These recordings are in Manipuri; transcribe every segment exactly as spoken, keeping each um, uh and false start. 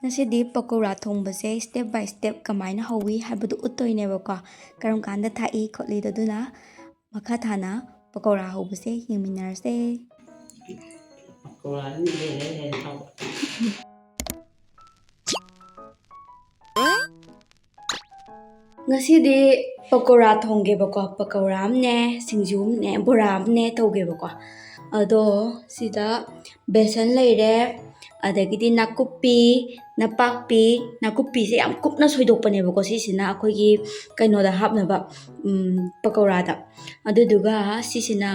ꯉꯁꯤꯗꯤ ꯄꯀꯧꯔꯥ ꯊꯣꯡꯕꯁꯦ step by step ꯀꯃꯥꯏꯅ ꯍꯧꯏ ꯍꯥꯏꯕꯗꯨ ꯎꯠꯇꯣꯏꯅꯦꯕꯀꯣ꯫ ꯀꯔꯝ ꯀꯥꯟꯗ ꯊꯥꯛꯏ ꯈꯣꯠꯂꯤꯗꯣ, ꯑꯗꯨꯅ ꯃꯈꯥ ꯇꯥꯅ ꯄꯀꯧꯔꯥ ꯍꯧꯕꯁꯦ ꯌꯦꯡꯃꯤꯟꯅꯔꯁꯦ꯫ ꯄꯀꯧꯔꯥꯗꯤ ꯍꯦꯟꯅ ꯍꯦꯟꯅ ꯍꯥꯎꯕ꯫ ꯉꯁꯤꯗꯤ ꯄꯀꯧꯔꯥ ꯊꯣꯡꯒꯦꯕꯀꯣ꯫ ꯄꯀꯧꯔꯥ ꯑꯃꯅꯦ, ꯁꯤꯡꯖꯨ ꯑꯃꯅꯦ, ꯕꯣꯔꯥ ꯑꯃꯅꯦ ꯇꯧꯒꯦꯕꯀꯣ꯫ ꯑꯗꯣ ꯁꯤꯗ ꯕꯦꯁꯟ ꯂꯩꯔꯦ, ꯑꯗꯒꯤꯗꯤ ꯅꯥꯀꯨꯞꯄꯤ, ꯅꯄꯥꯛꯄꯤ, ꯅꯥꯀꯨꯞꯄꯤꯁꯦ ꯌꯥꯝ ꯀꯨꯞꯅ ꯁꯣꯏꯗꯣꯛꯄꯅꯦꯕꯀꯣ꯫ ꯁꯤꯁꯤꯅ ꯑꯩꯈꯣꯏꯒꯤ ꯀꯩꯅꯣꯗ ꯍꯥꯞꯅꯕ, ꯎꯝ, ꯄꯀꯧꯔꯥꯗ꯫ ꯑꯗꯨꯗꯨꯒ ꯁꯤꯁꯤꯅ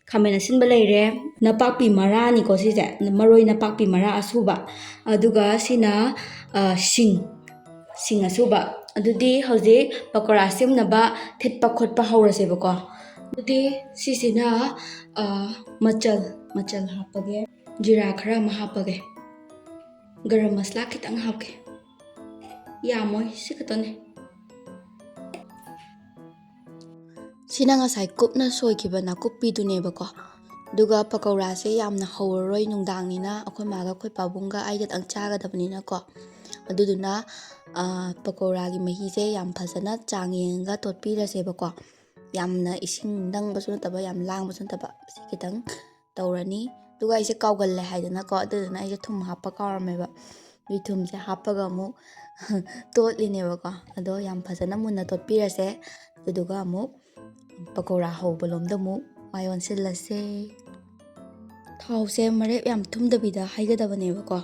ꯈꯥꯃꯦꯟ ꯑꯁꯤꯟꯕ ꯂꯩꯔꯦ, ꯅꯄꯥꯛꯄꯤ ꯃꯔꯥꯅꯤꯀꯣ ꯁꯤꯁꯦ, ꯃꯔꯣꯏ ꯅꯄꯥꯛꯄꯤ ꯃꯔꯥ ꯑꯁꯨꯕ, ꯑꯗꯨꯒ ꯁꯤꯅ, ꯑ, ꯁꯤꯡ, ꯁꯤꯡ ꯑꯁꯨꯕ꯫ ꯑꯗꯨꯗꯤ ꯍꯧꯖꯤꯛ ꯄꯀꯧꯔꯥ ꯁꯦꯝꯅꯕ ꯊꯤꯠꯄ ꯈꯣꯠꯄ ꯍꯧꯔꯁꯦꯕꯀꯣ꯫ ꯑꯗꯨꯗꯤ ꯁꯤꯁꯤꯅ, ꯑ, ꯃꯆꯜ, ꯃꯆꯜ ꯍꯥꯞꯄꯒꯦ, ꯖꯤꯔꯥ ꯈꯔ ꯑꯃ ꯍꯥꯞꯄꯒꯦ, ꯒꯔꯝ ꯃꯁꯂꯥ ꯈꯤꯇꯪ ꯍꯥꯞꯀꯦ, ꯌꯥꯝꯃꯣꯏ, ꯁꯤ ꯈꯛꯇꯅꯦ꯫ ꯁꯤꯅ ꯉꯁꯥꯏ ꯀꯨꯞꯅ ꯁꯣꯏꯈꯤꯕ ꯅꯥꯀꯨꯞꯄꯤꯗꯨꯅꯦꯕꯀꯣ꯫ ꯑꯗꯨꯒ ꯄꯀꯧꯔꯥꯁꯦ ꯌꯥꯝꯅ ꯍꯧꯔꯔꯣꯏ, ꯅꯨꯡꯗꯥꯡꯅꯤꯅ ꯑꯩꯈꯣꯏ ꯃꯥꯒ ꯑꯩꯈꯣꯏ ꯄꯥꯕꯨꯡꯒ ꯑꯩꯒꯗꯪ ꯆꯥꯒꯗꯕꯅꯤꯅꯀꯣ꯫ ꯑꯗꯨꯗꯨꯅ, ꯑ, ꯄꯀꯧꯔꯥꯒꯤ ꯃꯍꯤꯁꯦ ꯌꯥꯝ ꯐꯖꯅ ꯆꯥꯡ ꯌꯦꯡꯉꯒ ꯇꯣꯠꯄꯤꯔꯁꯦꯕꯀꯣ꯫ ꯌꯥꯝꯅ ꯏꯁꯤꯡ ꯅꯪꯕꯁꯨ ꯅꯠꯇꯕ, ꯌꯥꯝ ꯂꯥꯡꯕꯁꯨ ꯅꯠꯇꯕ, ꯁꯤ ꯈꯤꯇꯪ ꯇꯧꯔꯅꯤ꯫ ꯑꯗꯨꯒ ꯑꯩꯁꯦ ꯀꯥꯎꯒꯜꯂꯦ ꯍꯥꯏꯗꯅꯀꯣ, ꯑꯗꯨꯗꯨꯅ ꯑꯩꯁꯦ ꯊꯨꯝ ꯍꯥꯞꯄ ꯀꯥꯎꯔꯝꯃꯦꯕ꯫ ꯑꯗꯨꯏ ꯊꯨꯝꯁꯦ ꯍꯥꯞꯄꯒ ꯑꯃꯨꯛ ꯇꯣꯠꯂꯤꯅꯦꯕꯀꯣ꯫ ꯑꯗꯣ ꯌꯥꯝ ꯐꯖꯅ ꯃꯨꯟꯅ ꯇꯣꯠꯄꯤꯔꯁꯦ꯫ ꯑꯗꯨꯗꯨꯒ ꯑꯃꯨꯛ ꯄꯀꯧꯔꯥ ꯍꯧꯕ ꯂꯣꯝꯗ ꯑꯃꯨꯛ ꯃꯥꯏ ꯑꯣꯟꯁꯤꯜꯂꯁꯦ꯫ ꯊꯥꯎꯁꯦ ꯃꯔꯦꯛ ꯌꯥꯝ ꯊꯨꯝꯗꯕꯤꯗ ꯍꯩꯒꯗꯕꯅꯦꯕꯀꯣ꯫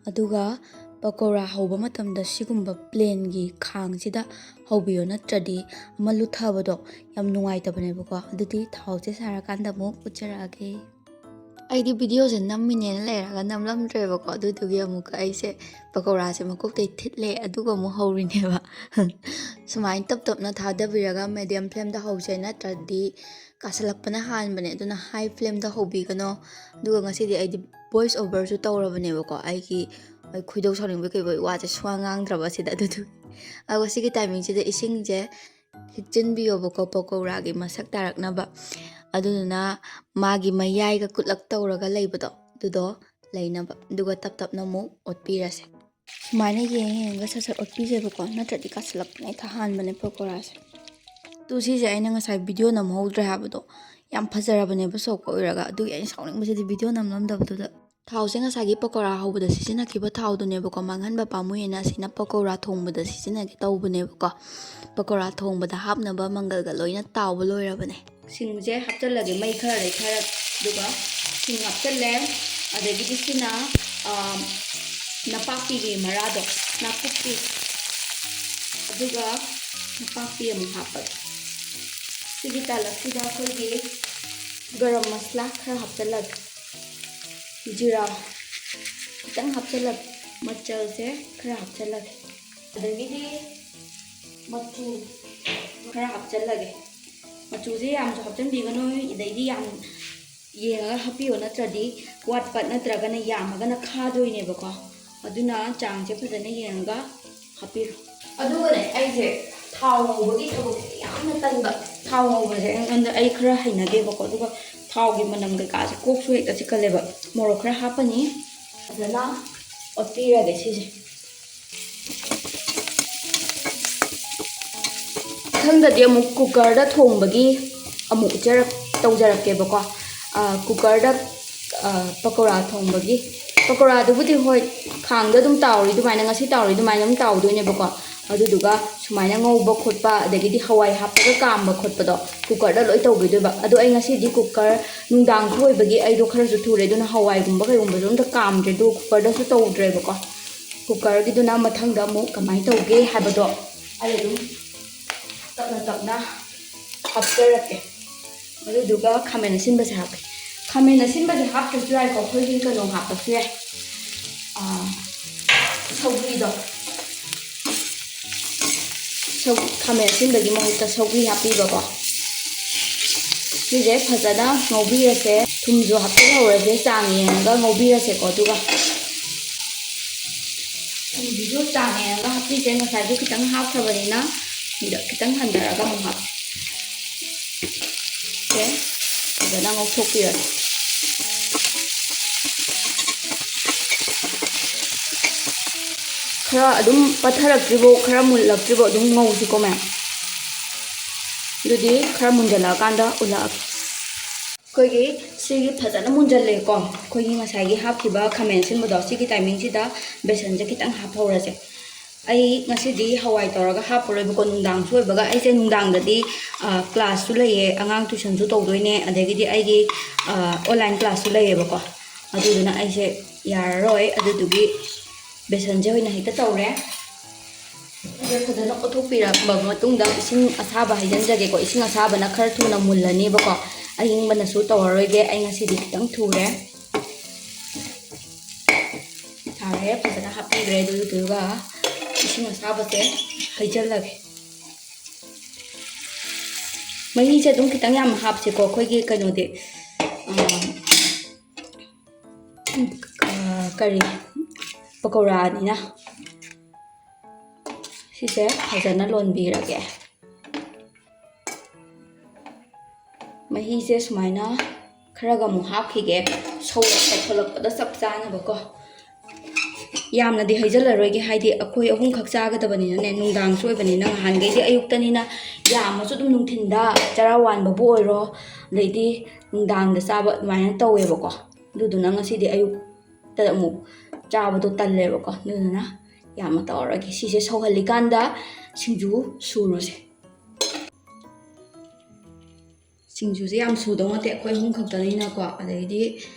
ꯑꯗꯨꯒ ꯄꯀꯧꯔꯥ ꯍꯧꯕ ꯃꯇꯝꯗ ꯁꯤꯒꯨꯝꯕ ꯄ꯭ꯂꯦꯟꯒꯤ ꯈꯥꯡꯁꯤꯗ ꯍꯧꯕꯤꯌꯣ, ꯅꯠꯇ꯭ꯔꯗꯤ ꯑꯃ ꯂꯨꯊꯕꯗꯣ ꯌꯥꯝ ꯅꯨꯡꯉꯥꯏꯇꯕꯅꯦꯕꯀꯣ꯫ ꯑꯗꯨꯗꯤ ꯊꯥꯎꯁꯦ ꯁꯥꯔꯀꯥꯟꯗ ꯑꯃꯨꯛ ꯎꯠꯆꯔꯛꯑꯒꯦ꯫ ꯑꯩꯗꯤ ꯚꯤꯗꯤꯑꯣꯁꯦ ꯅꯝꯃꯤꯅꯦꯅ ꯂꯩꯔꯒ ꯅꯝꯂꯝꯗ꯭ꯔꯦꯕꯀꯣ꯫ ꯑꯗꯨꯗꯨꯒꯤ ꯑꯃꯨꯛꯀ ꯑꯩꯁꯦ ꯄꯀꯧꯔꯥꯁꯦ ꯃꯀꯣꯛꯇꯩ ꯊꯤꯠꯂꯦ, ꯑꯗꯨꯒ ꯑꯃꯨꯛ ꯍꯧꯔꯤꯅꯦꯕ꯫ ꯁꯨꯃꯥꯏꯅ ꯇꯞ ꯇꯞꯅ ꯊꯥꯗꯕꯤꯔꯒ ꯃꯦꯗꯤꯌꯝ ꯐ꯭ꯂꯦꯝꯗ ꯍꯧꯁꯦ, ꯅꯠꯇ꯭ꯔꯗꯤ ꯀꯥꯁꯜꯂꯛꯄꯅ ꯍꯥꯟꯕꯅꯦ꯫ ꯑꯗꯨꯅ ꯍꯥꯏ ꯐ꯭ꯂꯦꯝꯗ ꯍꯧꯕꯤꯒꯅꯣ꯫ ꯑꯗꯨꯒ ꯉꯁꯤꯗꯤ ꯑꯩꯗꯤ ꯚꯣꯏꯁ ꯑꯣꯚꯔꯁꯨ ꯇꯧꯔꯕꯅꯦꯕꯀꯣ, ꯑꯩꯒꯤ, ꯑꯩ ꯈꯣꯏꯗꯧ ꯁꯥꯎꯅꯤꯡꯕꯩ ꯀꯩꯕꯣꯏ ꯋꯥꯁꯦ ꯁꯨꯡꯉꯥꯡ ꯉꯥꯡꯗ꯭ꯔꯕ ꯑꯁꯤꯗ꯫ ꯑꯗꯨꯗꯨ, ꯑꯗꯨꯒ ꯁꯤꯒꯤ ꯇꯥꯏꯃꯤꯡꯁꯤꯗ ꯏꯁꯤꯡꯁꯦ ꯊꯤꯠꯆꯤꯟꯕꯤꯌꯣꯕꯀꯣ, ꯄꯀꯧꯔꯥꯒꯤ ꯃꯁꯛ ꯇꯥꯔꯛꯅꯕ꯫ ꯑꯗꯨꯗꯨꯅ ꯃꯥꯒꯤ ꯃꯌꯥꯏꯒ ꯀꯨꯠꯂꯞ ꯇꯧꯔꯒ ꯂꯩꯕꯗꯣ, ꯑꯗꯨꯗꯣ ꯂꯩꯅꯕ꯫ ꯑꯗꯨꯒ ꯇꯞ ꯇꯞꯅ ꯑꯃꯨꯛ ꯑꯣꯠꯄꯤꯔꯁꯦ꯫ ꯁꯨꯃꯥꯏꯅ ꯌꯦꯡ ꯌꯦꯡꯉꯒ ꯁꯠ ꯁꯠ ꯑꯣꯠꯄꯤꯁꯦꯕꯀꯣ, ꯅꯠꯇ꯭ꯔꯗꯤ ꯀꯥꯁꯜꯂꯛꯄꯅ ꯍꯦꯛꯇ ꯍꯥꯟꯕꯅꯦ ꯄꯀꯣꯔꯥꯁꯦ꯫ ꯇꯨ ꯁꯤꯁꯦ ꯑꯩꯅ ꯉꯁꯥꯏ ꯚꯤꯗꯤꯑꯣ ꯅꯝꯍꯧꯗ꯭ꯔꯦ ꯍꯥꯏꯕꯗꯣ, ꯌꯥꯝ ꯐꯖꯔꯕꯅꯦꯕ ꯁꯣꯛꯄ ꯑꯣꯏꯔꯒ, ꯑꯗꯨꯒꯤ ꯑꯩꯅ ꯁꯥꯎꯅꯤꯡꯕꯁꯤꯗꯤ ꯚꯤꯗꯤꯑꯣ ꯅꯝꯂꯝꯗꯕꯗꯨꯗ꯫ ꯊꯥꯎꯁꯦ ꯉꯁꯥꯏꯒꯤ ꯄꯀꯣꯔꯥ ꯍꯧꯕꯗ ꯁꯤꯖꯤꯟꯅꯈꯤꯕ ꯊꯥꯎꯗꯨꯅꯦꯕꯀꯣ, ꯃꯥꯡꯍꯟꯕ ꯄꯥꯝꯃꯨꯏꯅ ꯑꯁꯤꯅ ꯄꯀꯣꯔꯥ ꯊꯣꯡꯕꯗ ꯁꯤꯖꯤꯟꯅꯒꯦ ꯇꯧꯕꯅꯦꯕꯀꯣ꯫ ꯄꯀꯣꯔꯥ ꯊꯣꯡꯕꯗ ꯍꯥꯞꯅꯕ ꯃꯪꯒꯜꯒ ꯂꯣꯏꯅ ꯇꯥꯎꯕ ꯂꯣꯏꯔꯕꯅꯦ꯫ ꯁꯤꯡꯁꯦ ꯍꯥꯞꯆꯜꯂꯒꯦ, ꯃꯩ ꯈꯔ ꯂꯩꯊꯔ, ꯑꯗꯨꯒ ꯁꯤꯡ ꯍꯥꯞꯆꯜꯂꯦ꯫ ꯑꯗꯒꯤꯗꯤ ꯁꯤꯅ, ꯑ, ꯅꯄꯥꯛꯄꯤꯒꯤ ꯃꯔꯥꯗꯣ, ꯅꯥꯀꯨꯞꯄꯤ, ꯑꯗꯨꯒ ꯅꯄꯥꯛꯄꯤ ꯑꯃꯨꯛ ꯍꯥꯞꯄꯒꯦ꯫ ꯁꯤꯒꯤ ꯇꯥꯂꯛꯁꯤꯗ ꯑꯩꯈꯣꯏꯒꯤ ꯒꯔꯝ ꯃꯁꯂꯥ ꯈꯔ ꯍꯥꯞꯆꯜꯂꯒꯦ, ꯖꯤꯔꯥ ꯈꯤꯇꯪ ꯍꯥꯞꯆꯜꯂꯒꯦ, ꯃꯆꯜꯁꯦ ꯈꯔ ꯍꯥꯞꯆꯜꯂꯒꯦ, ꯑꯗꯒꯤꯗꯤ ꯃꯆꯨ ꯈꯔ ꯍꯥꯞꯆꯜꯂꯒꯦ꯫ ꯃꯆꯨꯁꯦ ꯌꯥꯝꯁꯨ ꯍꯥꯞꯆꯤꯟꯕꯤꯒꯅꯨ, ꯑꯗꯩꯗꯤ ꯌꯥꯝ ꯌꯦꯡꯉꯒ ꯍꯥꯞꯄꯤꯌꯣ, ꯅꯠꯇ꯭ꯔꯗꯤ ꯋꯥꯠꯄ ꯅꯠꯇ꯭ꯔꯒꯅ ꯌꯥꯝꯃꯒꯅ ꯈꯥꯗꯣꯏꯅꯦꯕꯀꯣ꯫ ꯑꯗꯨꯅ ꯆꯥꯡꯁꯦ ꯐꯖꯅ ꯌꯦꯡꯉꯒ ꯍꯥꯞꯄꯤꯔꯣ꯫ ꯑꯗꯨꯒꯅꯦ, ꯑꯩꯁꯦ ꯊꯥꯎ ꯉꯧꯕꯒꯤ ꯊꯕꯛꯁꯦ ꯌꯥꯝꯅ ꯇꯟꯕ꯫ ꯊꯥꯎ ꯉꯧꯕꯁꯦ ꯑꯩꯉꯣꯟꯗ, ꯑꯩ ꯈꯔ ꯍꯩꯅꯗꯦꯕꯀꯣ꯫ ꯑꯗꯨꯒ ꯊꯥꯎꯒꯤ ꯃꯅꯝ ꯀꯩꯀꯥꯁꯦ ꯀꯣꯛꯁꯨ ꯍꯦꯛꯇ ꯆꯤꯛꯀꯜꯂꯦꯕ꯫ ꯃꯣꯔꯣꯛ ꯈꯔ ꯍꯥꯞꯄꯅꯤ, ꯐꯖꯅ ꯑꯣꯠꯄꯤꯔꯒꯦ ꯁꯤꯁꯦ꯫ ꯃꯊꯪꯗꯗꯤ ꯑꯃꯨꯛ ꯀꯨꯀꯔꯗ ꯊꯣꯡꯕꯒꯤ ꯑꯃꯨꯛ ꯎꯠꯆꯔꯛ-, ꯇꯧꯖꯔꯛꯀꯦꯕꯀꯣ꯫ ꯑ, ꯀꯨꯀꯔꯗ, ꯑ, ꯄꯀꯧꯔꯥ ꯊꯣꯡꯕꯒꯤ, ꯄꯀꯧꯔꯥꯗꯨꯕꯨꯗꯤ ꯍꯣꯏ, ꯈꯥꯡꯗ ꯑꯗꯨꯝ ꯇꯥꯎꯔꯤ ꯑꯗꯨꯃꯥꯏꯅ, ꯉꯁꯤ ꯇꯥꯎꯔꯤ ꯑꯗꯨꯃꯥꯏꯅ ꯑꯗꯨꯝ ꯇꯥꯎꯗꯣꯏꯅꯦꯕꯀꯣ꯫ ꯑꯗꯨꯗꯨꯒ ꯁꯨꯃꯥꯏꯅ ꯉꯧꯕ ꯈꯣꯠꯄ, ꯑꯗꯒꯤꯗꯤ ꯍꯋꯥꯏ ꯍꯥꯞꯄꯒ ꯀꯥꯝꯕ ꯈꯣꯠꯄꯗꯣ ꯀꯨꯀꯔꯗ ꯂꯣꯏ ꯇꯧꯕꯤꯗꯣꯏꯕ꯫ ꯑꯗꯣ ꯑꯩ ꯉꯁꯤꯗꯤ ꯀꯨꯀꯔ ꯅꯨꯡꯗꯥꯡꯁꯨ ꯑꯣꯏꯕꯒꯤ ꯑꯩꯗꯣ ꯈꯔꯁꯨ ꯊꯨꯔꯦ, ꯑꯗꯨꯅ ꯍꯋꯥꯏꯒꯨꯝꯕ ꯀꯩꯒꯨꯝꯕꯁꯨ ꯑꯝꯇ ꯀꯥꯝꯗ꯭ꯔꯦ, ꯑꯗꯨꯒ ꯀꯨꯀꯔꯗꯁꯨ ꯇꯧꯗ꯭ꯔꯦꯕꯀꯣ꯫ ꯀꯨꯀꯔꯒꯤꯗꯨꯅ ꯃꯊꯪꯗ ꯑꯃꯨꯛ ꯀꯃꯥꯏꯅ ꯇꯧꯒꯦ ꯍꯥꯏꯕꯗꯣ ꯑꯩ ꯑꯗꯨꯝ ꯇꯞꯅ ꯇꯞꯅ ꯍꯥꯞꯆꯔꯛꯀꯦ꯫ ꯑꯗꯨꯗꯨꯒ ꯈꯥꯃꯦꯟ ꯑꯁꯤꯟꯕꯁꯦ ꯍꯥꯞꯀꯦ꯫ ꯈꯥꯃꯦꯟ ꯑꯁꯤꯟꯕꯁꯦ ꯍꯥꯞꯇ꯭ꯔꯁꯨ ꯌꯥꯏꯀꯣ, ꯑꯩꯈꯣꯏꯒꯤ ꯀꯩꯅꯣ ꯍꯥꯞꯄꯁꯨ ꯌꯥꯏ꯫ ꯑꯥ, ꯁꯧꯒ꯭ꯔꯤꯗꯣ꯫ ꯁꯧ-, ꯈꯥꯃꯦꯟ ꯑꯁꯤꯟꯕꯒꯤ ꯃꯍꯨꯠꯇ ꯁꯧꯒ꯭ꯔꯤ ꯍꯥꯞꯄꯤꯕꯀꯣ꯫ ꯁꯤꯁꯦ ꯐꯖꯅ ꯉꯧꯕꯤꯔꯁꯦ꯫ ꯊꯨꯝꯁꯨ ꯍꯥꯞꯆꯤꯜꯍꯧꯔꯁꯦ, ꯆꯥꯡ ꯌꯦꯡꯉꯒ ꯉꯧꯕꯤꯔꯁꯦꯀꯣ꯫ ꯑꯗꯨꯒ ꯊꯨꯝꯁꯤꯁꯨ ꯆꯥꯡ ꯌꯦꯡꯉꯒ ꯍꯥꯞꯄꯤꯁꯦ, ꯉꯁꯥꯏꯁꯨ ꯈꯤꯇꯪ ꯍꯥꯞꯈ꯭ꯔꯕꯅꯤꯅ꯫ ꯁꯤꯗ ꯈꯤꯇꯪ ꯍꯟꯊꯔꯒ ꯑꯃꯨꯛ ꯍꯥꯞꯄꯤ꯫ ꯁꯦ ꯐꯖꯅ ꯉꯧꯊꯣꯛꯄꯤꯔꯒꯦ꯫ ꯈꯔ ꯑꯗꯨꯝ ꯄꯠꯊꯔꯛꯇ꯭ꯔꯤꯕꯣ, ꯈꯔ ꯃꯨꯜꯂꯛꯇ꯭ꯔꯤꯕꯣ ꯑꯗꯨꯝ ꯉꯧꯁꯤꯀꯣ ꯃꯌꯥꯝ꯫ ꯑꯗꯨꯗꯤ ꯈꯔ ꯃꯨꯟꯖꯜꯂꯛꯑꯀꯥꯟꯗ ꯎꯠꯂꯛꯑꯒꯦ꯫ ꯑꯩꯈꯣꯏꯒꯤ ꯁꯤꯒꯤ ꯐꯖꯅ ꯃꯨꯟꯖꯜꯂꯦꯀꯣ꯫ ꯑꯩꯈꯣꯏꯒꯤ ꯉꯁꯥꯏꯒꯤ ꯍꯥꯞꯈꯤꯕ ꯈꯥꯃꯦꯟ ꯑꯁꯤꯟꯕꯗꯣ, ꯁꯤꯒꯤ timingꯁꯤꯗ ꯕꯦꯁꯟꯁꯦ ꯈꯤꯇꯪ ꯍꯥꯞꯍꯧꯔꯁꯦ꯫ ꯑꯩ ꯉꯁꯤꯗꯤ ꯍꯋꯥꯏ ꯇꯧꯔꯒ ꯍꯥꯞꯄꯔꯣꯏꯕꯀꯣ, ꯅꯨꯡꯗꯥꯡꯁꯨ ꯑꯣꯏꯕꯒ꯫ ꯑꯩꯁꯦ ꯅꯨꯡꯗꯥꯡꯗꯗꯤ, ꯑ, classꯁꯨ ꯂꯩꯌꯦ, ꯑꯉꯥꯡ tuitionꯁꯨ ꯇꯧꯗꯣꯏꯅꯦ, ꯑꯗꯒꯤꯗꯤ ꯑꯩꯒꯤ, ꯑ, online classꯁꯨ ꯂꯩꯌꯦꯕꯀꯣ꯫ ꯑꯗꯨꯗꯨꯅ ꯑꯩꯁꯦ ꯌꯥꯔꯔꯣꯏ, ꯑꯗꯨꯗꯨꯒꯤ ꯕꯦꯁꯟꯁꯦ ꯑꯣꯏꯅ ꯍꯦꯛꯇ ꯇꯧꯔꯦ꯫ ꯑꯩꯁꯦ ꯐꯖꯅ ꯑꯣꯠꯊꯣꯛꯄꯤꯔꯕ ꯃꯇꯨꯡꯗ ꯏꯁꯤꯡ ꯑꯁꯥꯕ ꯍꯩꯖꯤꯟꯖꯒꯦꯀꯣ꯫ ꯏꯁꯤꯡ ꯑꯁꯥꯕꯅ ꯈꯔ ꯊꯨꯅ ꯃꯨꯜꯂꯅꯤꯕꯀꯣ꯫ ꯑꯌꯤꯡꯕꯅꯁꯨ ꯇꯧꯔꯔꯣꯏꯒꯦ꯫ ꯑꯩ ꯉꯁꯤꯗꯤ ꯈꯤꯇꯪ ꯊꯨꯔꯦ꯫ ꯁꯥꯔꯦ, ꯐꯖꯅ ꯍꯥꯞꯄꯤꯈ꯭ꯔꯦ꯫ ꯑꯗꯨꯗꯨꯒ ꯏꯁꯤꯡ ꯑꯁꯥꯕꯁꯦ ꯍꯩꯖꯤꯜꯂꯒꯦ꯫ ꯃꯍꯤꯁꯦ ꯑꯗꯨꯝ ꯈꯤꯇꯪ ꯌꯥꯝ ꯍꯥꯞꯁꯤꯀꯣ, ꯑꯩꯈꯣꯏꯒꯤ ꯀꯩꯅꯣꯗꯤ, ꯑꯥ, ꯑꯥ, ꯀꯔꯤ, ꯄꯀꯧꯔꯥꯅꯤꯅ꯫ ꯁꯤꯁꯦ ꯐꯖꯅ ꯂꯣꯟꯕꯤꯔꯒꯦ꯫ ꯃꯍꯤꯁꯦ ꯁꯨꯃꯥꯏꯅ ꯈꯔꯒ ꯑꯃꯨꯛ ꯍꯥꯞꯈꯤꯒꯦ, ꯁꯧꯔꯛꯄ ꯊꯣꯛꯂꯛꯄꯗ ꯆꯞ ꯆꯥꯅꯕꯀꯣ꯫ ꯌꯥꯝꯅꯗꯤ ꯍꯩꯖꯤꯜꯂꯔꯣꯏꯒꯦ, ꯍꯥꯏꯗꯤ ꯑꯩꯈꯣꯏ ꯑꯍꯨꯝꯈꯛ ꯆꯥꯒꯗꯕꯅꯤꯅꯅꯦ, ꯅꯨꯡꯗꯥꯡꯁꯨ ꯑꯣꯏꯕꯅꯤꯅ꯫ ꯅꯍꯥꯟꯈꯩꯗꯤ ꯑꯌꯨꯛꯇꯅꯤꯅ ꯌꯥꯝꯃꯁꯨ ꯑꯗꯨꯝ ꯅꯨꯡꯊꯤꯟꯗ ꯆꯔꯥ ꯋꯥꯟꯕꯕꯨ ꯑꯣꯏꯔꯣ, ꯑꯗꯩꯗꯤ ꯅꯨꯡꯗꯥꯡꯗ ꯆꯥꯕ ꯑꯗꯨꯃꯥꯏꯅ ꯇꯧꯋꯦꯕꯀꯣ꯫ ꯑꯗꯨꯗꯨꯅ ꯉꯁꯤꯗꯤ ꯑꯌꯨꯛꯇ ꯑꯃꯨꯛ ꯆꯥꯕꯗꯣ ꯇꯜꯂꯦꯕꯀꯣ, ꯑꯗꯨꯗꯨꯅ ꯌꯥꯝꯅ ꯇꯧꯔꯔꯣꯏꯒꯦ꯫ ꯁꯤꯁꯦ ꯁꯧꯍꯜꯂꯤꯀꯥꯟꯗ ꯁꯤꯡꯖꯨ ꯁꯨꯔꯨꯁꯦ꯫ ꯁꯤꯡꯖꯨꯁꯦ ꯌꯥꯝ ꯁꯨꯗꯧ ꯅꯠꯇꯦ, ꯑꯩꯈꯣꯏ ꯑꯍꯨꯝ ꯈꯛꯇꯅꯤꯅꯀꯣ꯫ ꯑꯗꯩꯗꯤ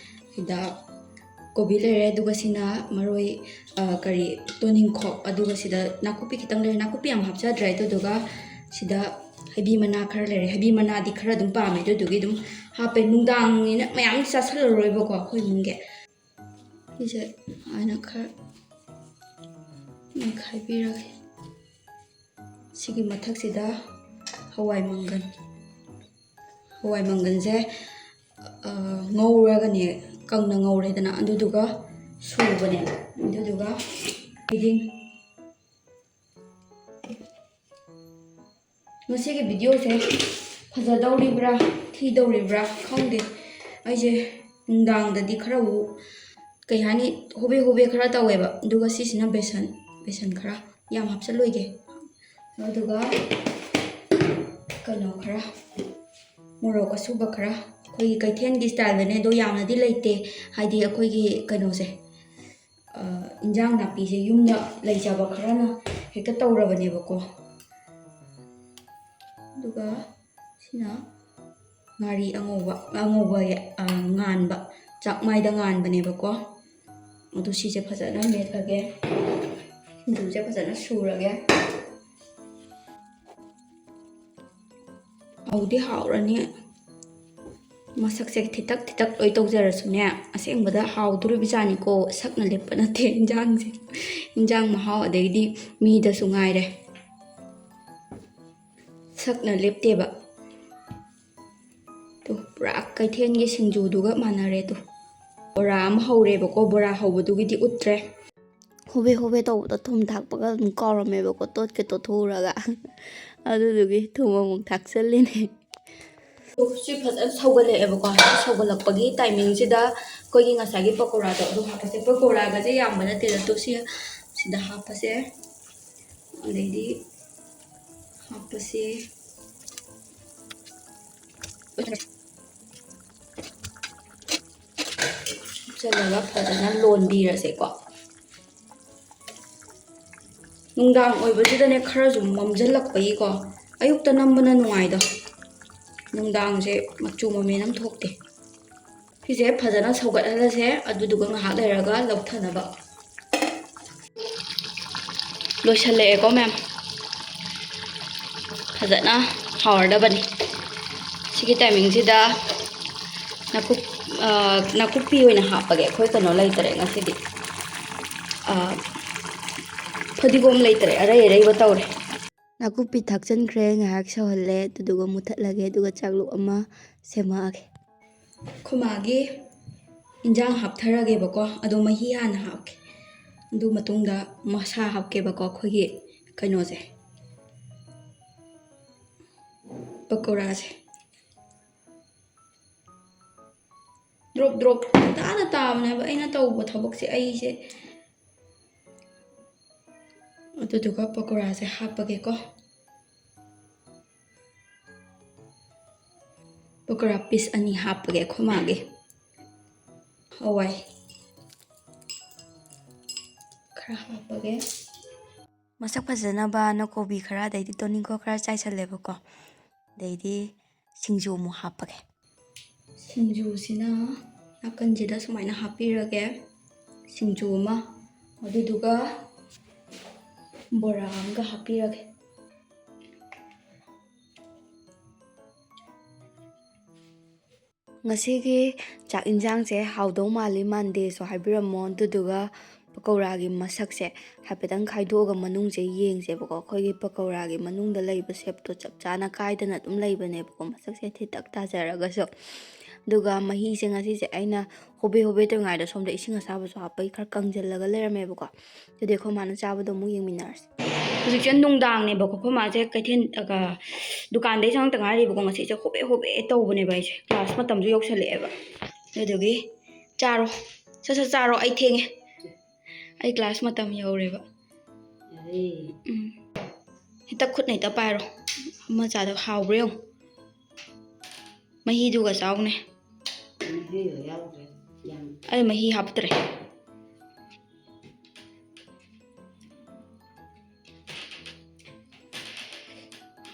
ꯁꯤꯗ ꯀꯣꯕꯤ ꯂꯩꯔꯦ, ꯑꯗꯨꯒ ꯁꯤꯅ ꯃꯔꯣꯏ, ꯑ, ꯀꯔꯤ, ꯇꯣꯅꯤꯡꯈꯣꯛ, ꯑꯗꯨꯒ ꯁꯤꯗ ꯅꯥꯀꯨꯞꯄꯤ ꯈꯤꯇꯪ ꯂꯩꯔꯦ, ꯅꯥꯀꯨꯞꯄꯤ ꯌꯥꯝ ꯍꯥꯞꯆꯗ꯭ꯔꯦ꯫ ꯑꯗꯨꯗꯨꯒ ꯁꯤꯗ ꯍꯩꯕꯤ ꯃꯅꯥ ꯈꯔ ꯂꯩꯔꯦ, ꯍꯩꯕꯤ ꯃꯅꯥꯗꯤ ꯈꯔ ꯑꯗꯨꯝ ꯄꯥꯝꯃꯦ, ꯑꯗꯨꯗꯨꯒꯤ ꯑꯗꯨꯝ ꯍꯥꯞꯄꯦ꯫ ꯅꯨꯡꯗꯥꯡꯅꯤꯅ ꯃꯌꯥꯝ ꯆꯥꯁꯜꯂꯔꯣꯏꯕꯀꯣ ꯑꯩꯈꯣꯏ ꯏꯃꯨꯡꯒꯤ꯫ ꯁꯤꯁꯦ ꯑꯗꯨꯃꯥꯏꯅ ꯈꯔ ꯅꯩꯈꯥꯏꯕꯤꯔꯒꯦ꯫ ꯁꯤꯒꯤ ꯃꯊꯛꯁꯤꯗ ꯍꯋꯥꯏ ꯃꯪꯒꯟ, ꯍꯋꯥꯏ ꯃꯪꯒꯟꯁꯦ, ꯑ, ꯉꯧꯔꯒꯅꯦ, ꯀꯪꯅ ꯉꯧꯔꯦꯗꯅ, ꯑꯗꯨꯗꯨꯒ ꯁꯨꯕꯅꯦ꯫ ꯑꯗꯨꯗꯨꯒ ꯊꯣꯏꯗꯤꯡ꯫ ꯉꯁꯤꯒꯤ videoꯁꯦ ꯐꯖꯗꯧꯔꯤꯕ꯭ꯔꯥ ꯊꯤꯗꯧꯔꯤꯕ꯭ꯔꯥ ꯈꯪꯗꯦ꯫ ꯑꯩꯁꯦ ꯅꯨꯡꯗꯥꯡꯗꯗꯤ ꯈꯔ ꯑꯃꯨꯛ, ꯀꯩ ꯍꯥꯏꯅꯤ, ꯍꯣꯕꯦ ꯍꯣꯕꯦ ꯈꯔ ꯇꯧꯋꯦꯕ꯫ ꯑꯗꯨꯒ ꯁꯤꯁꯤꯅ ꯕꯦꯁꯟ, ꯕꯦꯁꯟ ꯈꯔ, ꯌꯥꯝ ꯍꯥꯞꯆꯜꯂꯣꯏꯒꯦ꯫ ꯑꯗꯨꯒ ꯀꯩꯅꯣ ꯈꯔ, ꯃꯣꯔꯣꯛ ꯑꯁꯨꯕ ꯈꯔ, ꯑꯩꯈꯣꯏꯒꯤ ꯀꯩꯊꯦꯜꯒꯤ ꯁ꯭ꯇꯥꯏꯜꯗꯅꯦ, ꯑꯗꯣ ꯌꯥꯝꯅꯗꯤ ꯂꯩꯇꯦ꯫ ꯍꯥꯏꯗꯤ ꯑꯩꯈꯣꯏꯒꯤ ꯀꯩꯅꯣꯁꯦ, ꯑ, ꯏꯟꯖꯥꯡ ꯅꯥꯄꯤꯁꯦ ꯌꯨꯝꯗ ꯂꯩꯖꯕ ꯈꯔꯅ ꯍꯦꯛꯇ ꯇꯧꯔꯕꯅꯦꯕꯀꯣ꯫ ꯑꯗꯨꯒ ꯁꯤꯅ ꯉꯥꯔꯤ ꯑꯉꯧꯕ, ꯑꯉꯧꯕ, ꯑ, ꯉꯥꯟꯕ, ꯆꯥꯛꯃꯥꯏꯗ ꯉꯥꯟꯕꯅꯦꯕꯀꯣ꯫ ꯑꯗꯨ ꯁꯤꯁꯦ ꯐꯖꯅ ꯃꯦꯠꯂꯒꯦ꯫ ꯁꯤꯡꯖꯨꯁꯦ ꯐꯖꯅ ꯁꯨꯔꯒꯦ꯫ ꯍꯥꯎꯗꯤ ꯍꯥꯎꯔꯅꯤ꯫ ꯃꯁꯛꯁꯦ ꯊꯤꯇꯛ ꯊꯤꯇꯛ ꯂꯣꯏ ꯇꯧꯖꯔꯁꯨꯅꯦ, ꯑꯁꯦꯡꯕꯗ ꯍꯥꯎꯗꯣꯔꯤꯕꯖꯥꯠꯅꯤꯀꯣ꯫ ꯁꯛꯅ ꯂꯦꯞꯄ ꯅꯠꯇꯦ ꯏꯟꯖꯥꯡꯁꯦ꯫ ꯏꯟꯖꯥꯡ ꯃꯍꯥꯎ, ꯑꯗꯩꯗꯤ ꯃꯤꯗꯁꯨ ꯉꯥꯏꯔꯦ꯫ ꯁꯛꯅ ꯂꯦꯞꯇꯦꯕ꯫ ꯇꯨ, ꯄꯨꯔꯥ ꯀꯩꯊꯦꯜꯒꯤ ꯁꯤꯡꯖꯨꯗꯨꯒ ꯃꯥꯟꯅꯔꯦ ꯇꯨ꯫ ꯕꯣꯔꯥ ꯑꯃ ꯍꯧꯔꯦꯕꯀꯣ, ꯕꯣꯔꯥ ꯍꯧꯕꯗꯨꯒꯤꯗꯤ ꯎꯠꯇ꯭ꯔꯦ꯫ ꯍꯣꯕꯦ ꯍꯣꯕꯦ ꯇꯧꯕꯗ ꯊꯨꯝ ꯊꯥꯛꯄꯒ ꯑꯗꯨꯝ ꯀꯥꯎꯔꯝꯃꯦꯕꯀꯣ, ꯇꯣꯠꯀꯦ ꯇꯣꯠꯊꯣꯛꯎꯔꯒ꯫ ꯑꯗꯨꯗꯨꯒꯤ ꯊꯨꯝ ꯑꯃꯨꯛ ꯊꯥꯛꯆꯜꯂꯤꯅꯦ꯫ ꯁꯤ ꯐꯖꯅ ꯁꯧꯒꯠꯂꯛꯑꯦꯕꯀꯣ꯫ ꯁꯧꯒꯠꯂꯛꯄꯒꯤ ꯇꯥꯏꯃꯤꯡꯁꯤꯗ ꯑꯩꯈꯣꯏꯒꯤ ꯉꯁꯥꯏꯒꯤ ꯄꯀꯧꯔꯥꯗꯣ ꯑꯗꯨ ꯍꯥꯞꯄꯁꯦ꯫ ꯄꯀꯧꯔꯥꯒꯁꯦ ꯌꯥꯝꯕ ꯅꯠꯇꯦꯗ, ꯇꯨ ꯁꯤ ꯁꯤꯗ ꯍꯥꯞꯄꯁꯦ꯫ ꯑꯗꯩꯗꯤ ꯍꯥꯞꯄꯁꯦ꯫ ꯍꯥꯞꯆꯜꯂꯒ ꯐꯖꯅ ꯂꯣꯟꯕꯤꯔꯁꯦꯀꯣ꯫ ꯅꯨꯡꯗꯥꯡ ꯑꯣꯏꯕꯁꯤꯗꯅꯦ ꯈꯔꯁꯨ ꯃꯝꯁꯤꯜꯂꯛꯄꯒꯤꯀꯣ, ꯑꯌꯨꯛꯇ ꯅꯝꯕꯅ ꯅꯨꯡꯉꯥꯏꯗꯣ꯫ ꯅꯨꯡꯗꯥꯡꯁꯦ ꯃꯆꯨ ꯃꯃꯦꯟ ꯑꯃ ꯊꯣꯛꯇꯦ꯫ ꯁꯤꯁꯦ ꯐꯖꯅ ꯁꯧꯒꯠꯍꯜꯂꯁꯦ, ꯑꯗꯨꯗꯨꯒ ꯉꯥꯏꯍꯥꯛ ꯂꯩꯔꯒ ꯂꯧꯊꯅꯕ꯫ ꯂꯣꯏꯁꯜꯂꯛꯑꯦꯀꯣ ꯃꯌꯥꯝ, ꯐꯖꯅ ꯍꯥꯎꯔꯗꯕꯅꯤ꯫ ꯁꯤꯒꯤ ꯇꯥꯏꯃꯤꯡꯁꯤꯗ ꯅꯥꯀꯨꯞ-, ꯑ, ꯅꯥꯀꯨꯞꯄꯤ ꯑꯣꯏꯅ ꯍꯥꯞꯄꯒꯦ꯫ ꯑꯩꯈꯣꯏ ꯀꯩꯅꯣ ꯂꯩꯇꯔꯦ ꯉꯁꯤꯗꯤ, ꯑ, ꯐꯗꯤꯒꯣꯝ ꯂꯩꯇꯔꯦ, ꯑꯔꯩ ꯑꯔꯩꯕ ꯇꯧꯔꯦ꯫ ꯅꯥꯀꯨꯞꯄꯤ ꯊꯥꯛꯆꯟꯈ꯭ꯔꯦ, ꯉꯥꯏꯍꯥꯛ ꯁꯧꯍꯜꯂꯦ, ꯑꯗꯨꯗꯨꯒ ꯃꯨꯊꯠꯂꯒꯦ, ꯑꯗꯨꯒ ꯆꯥꯛꯂꯨꯛ ꯑꯃ ꯁꯦꯝꯃꯛꯑꯒꯦ꯫ ꯑꯩꯈꯣꯏ ꯃꯥꯒꯤ ꯏꯟꯖꯥꯡ ꯍꯥꯞꯊꯔꯒꯦꯕꯀꯣ, ꯑꯗꯣ ꯃꯍꯤ ꯍꯥꯟꯅ ꯍꯥꯞꯀꯦ, ꯑꯗꯨ ꯃꯇꯨꯡꯗ ꯃꯁꯥ ꯍꯥꯞꯀꯦꯕꯀꯣ, ꯑꯩꯈꯣꯏꯒꯤ ꯀꯩꯅꯣꯁꯦ, ꯄꯀꯧꯔꯥꯁꯦ꯫ ꯗ꯭ꯔꯣꯞ ꯗ꯭ꯔꯣꯞ ꯇꯥꯅ ꯇꯥꯕꯅꯦꯕ ꯑꯩꯅ ꯇꯧꯕ ꯊꯕꯛꯁꯦ꯫ ꯑꯩꯁꯦ ꯑꯗꯨꯗꯨꯒ ꯄꯀꯣꯔꯥꯁꯦ ꯍꯥꯞꯄꯒꯦꯀꯣ꯫ ꯄꯀꯣꯔꯥ ꯄꯤꯁ ꯑꯅꯤ ꯍꯥꯞꯄꯒꯦ ꯑꯩꯈꯣꯏ ꯃꯥꯒꯤ꯫ ꯍꯋꯥꯏ ꯈꯔ ꯍꯥꯞꯄꯒꯦ꯫ ꯃꯁꯛ ꯐꯖꯅꯕꯅ ꯀꯣꯕꯤ ꯈꯔ, ꯑꯗꯩꯗꯤ ꯇꯣꯅꯤꯡꯈꯣꯛ ꯈꯔ ꯆꯥꯏꯁꯜꯂꯦꯕꯀꯣ꯫ ꯑꯗꯩꯗꯤ ꯁꯤꯡꯖꯨ ꯑꯃꯨꯛ ꯍꯥꯞꯄꯒꯦ꯫ ꯁꯤꯡꯖꯨꯁꯤꯅ ꯅꯥꯀꯟꯁꯤꯗ ꯁꯨꯃꯥꯏꯅ ꯍꯥꯞꯄꯤꯔꯒꯦ꯫ ꯁꯤꯡꯖꯨ ꯑꯃ, ꯑꯗꯨꯗꯨꯒ ꯕꯣꯔꯥ ꯑꯃꯒ ꯍꯥꯞꯄꯤꯔꯒꯦ꯫ ꯉꯁꯤꯒꯤ ꯆꯥꯛ ꯏꯟꯁꯥꯡꯁꯦ ꯍꯥꯎꯗꯧ ꯃꯥꯜꯂꯤ ꯃꯥꯟꯗꯦꯁꯨ ꯍꯥꯏꯕꯤꯔꯝꯃꯣ꯫ ꯑꯗꯨꯗꯨꯒ ꯄꯀꯧꯔꯥꯒꯤ ꯃꯁꯛꯁꯦ ꯍꯥꯏꯐꯦꯠꯇꯪ ꯈꯥꯏꯗꯣꯛꯑꯒ ꯃꯅꯨꯡꯁꯦ ꯌꯦꯡꯁꯦꯕꯀꯣ꯫ ꯑꯩꯈꯣꯏꯒꯤ ꯄꯀꯧꯔꯥꯒꯤ ꯃꯅꯨꯡꯗ ꯂꯩꯕ ꯁꯦꯞꯇꯣ ꯆꯞ ꯆꯥꯅ ꯀꯥꯏꯗꯅ ꯑꯗꯨꯝ ꯂꯩꯕꯅꯦꯕꯀꯣ, ꯃꯁꯛꯁꯦ ꯊꯤꯇꯛ ꯇꯥꯖꯔꯒꯁꯨ꯫ ꯑꯗꯨꯒ ꯃꯍꯤꯁꯦ ꯉꯁꯤꯁꯦ ꯑꯩꯅ ꯍꯣꯕꯦ ꯍꯣꯕꯦ ꯇꯧꯔꯤꯉꯩꯗ ꯁꯣꯝꯗ ꯏꯁꯤꯡ ꯑꯁꯥꯕꯁꯨ ꯍꯥꯞꯄꯒꯤ ꯈꯔ ꯀꯪꯁꯤꯜꯂꯒ ꯂꯩꯔꯝꯃꯦꯕꯀꯣ꯫ ꯑꯗꯨꯗꯤ ꯑꯩꯈꯣꯏ ꯃꯥꯅ ꯆꯥꯕꯗꯣ ꯑꯃꯨꯛ ꯌꯦꯡꯃꯤꯟꯅꯔꯁꯦ꯫ ꯍꯧꯖꯤꯛꯁꯦ ꯅꯨꯡꯗꯥꯡꯅꯦꯕꯀꯣ, ꯑꯩꯈꯣꯏ ꯃꯥꯁꯦ ꯀꯩꯊꯦꯜ, ꯑ, ꯗꯨꯀꯥꯟꯗꯩ ꯆꯪꯉꯛꯇ ꯉꯥꯏꯔꯤꯕꯀꯣ꯫ ꯉꯁꯤꯁꯦ ꯍꯣꯕꯦ ꯍꯣꯕꯦ ꯇꯧꯕꯅꯦꯕ ꯑꯩꯁꯦ, ꯀ꯭ꯂꯥꯁ ꯃꯇꯝꯁꯨ ꯌꯧꯁꯜꯂꯛꯑꯦꯕ꯫ ꯑꯗꯨꯗꯨꯒꯤ ꯆꯥꯔꯣ, ꯁꯠ ꯁꯠ ꯆꯥꯔꯣ, ꯑꯩ ꯊꯦꯡꯉꯦ, ꯑꯩ ꯀ꯭ꯂꯥꯁ ꯃꯇꯝ ꯌꯧꯔꯦꯕ꯫ ꯎꯝ, ꯍꯦꯛꯇ ꯈꯨꯠꯅ ꯍꯦꯛꯇ ꯄꯥꯏꯔꯣ꯫ ꯑꯃ ꯆꯥꯗꯣ ꯍꯥꯎꯕ꯭ꯔꯥ ꯌꯦꯡꯉꯨ꯫ ꯃꯍꯤꯗꯨꯒ ꯆꯥꯎꯅꯦ꯫ ꯃꯍꯤꯗꯣ ꯌꯥꯎꯗ꯭ꯔꯦ꯫ ꯌꯥꯝ ꯑꯩ ꯃꯍꯤ ꯍꯥꯞꯇ꯭ꯔꯦ꯫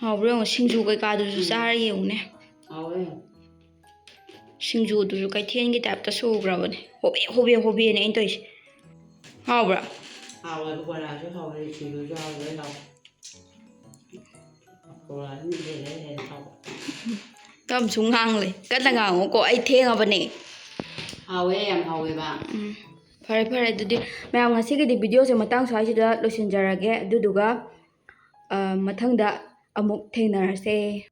ꯍꯥꯎꯕ꯭ꯔꯥ ꯌꯦꯡꯉꯣ, ꯁꯤꯡꯖꯨ ꯀꯩꯀꯥꯗꯨꯁꯨ ꯎꯝ꯫ ꯆꯥꯔ ꯌꯦꯡꯉꯨꯅꯦ꯫ ꯍꯥꯎꯋꯦ꯫ ꯁꯤꯡꯖꯨꯗꯨꯁꯨ ꯀꯩꯊꯦꯜꯒꯤ ꯇꯥꯏꯞꯇ ꯁꯨꯈ꯭ꯔꯕꯅꯦ꯫ ꯍꯣꯕꯦ ꯍꯣꯕꯦ ꯍꯣꯕꯦꯅꯦ ꯑꯩꯅ ꯇꯧꯔꯤꯁꯦ꯫ ꯍꯥꯎꯕ꯭ꯔꯥ? ꯍꯥꯎꯋꯦ, ꯕꯣꯔꯥꯁꯨ ꯍꯥꯎꯋꯦ, ꯁꯤꯡꯖꯨꯁꯨ ꯍꯥꯎꯋꯦ, ꯂꯣꯏ ꯍꯥꯎꯋꯦ꯫ ꯕꯣꯔꯥꯁꯤꯅ ꯏꯍꯦꯟ ꯍꯦꯟꯅ ꯍꯥꯎꯕ꯫ ꯀꯝꯁꯨ ꯉꯥꯡꯂꯦ꯫ ꯀꯟꯅ ꯉꯥꯡꯉꯨꯀꯣ, ꯑꯩ ꯊꯦꯡꯉꯕꯅꯦ꯫ ꯍꯥꯎꯋꯦ, ꯌꯥꯝ ꯍꯥꯎꯋꯦꯕ꯫ ꯎꯝ꯫ ꯐꯔꯦ, ꯐꯔꯦ, ꯑꯗꯨꯗꯤ ꯃꯌꯥꯝ, ꯉꯁꯤꯒꯤꯗꯤ ꯚꯤꯗꯤꯑꯣꯁꯦ ꯃꯇꯥꯡ ꯁ꯭ꯋꯥꯏꯁꯤꯗ ꯂꯣꯏꯁꯤꯟꯖꯔꯒꯦ꯫ ꯑꯗꯨꯗꯨꯒ, ꯑ, ꯃꯊꯪꯗ ꯑꯃꯨꯛ ꯊꯦꯡꯅꯔꯁꯦ꯫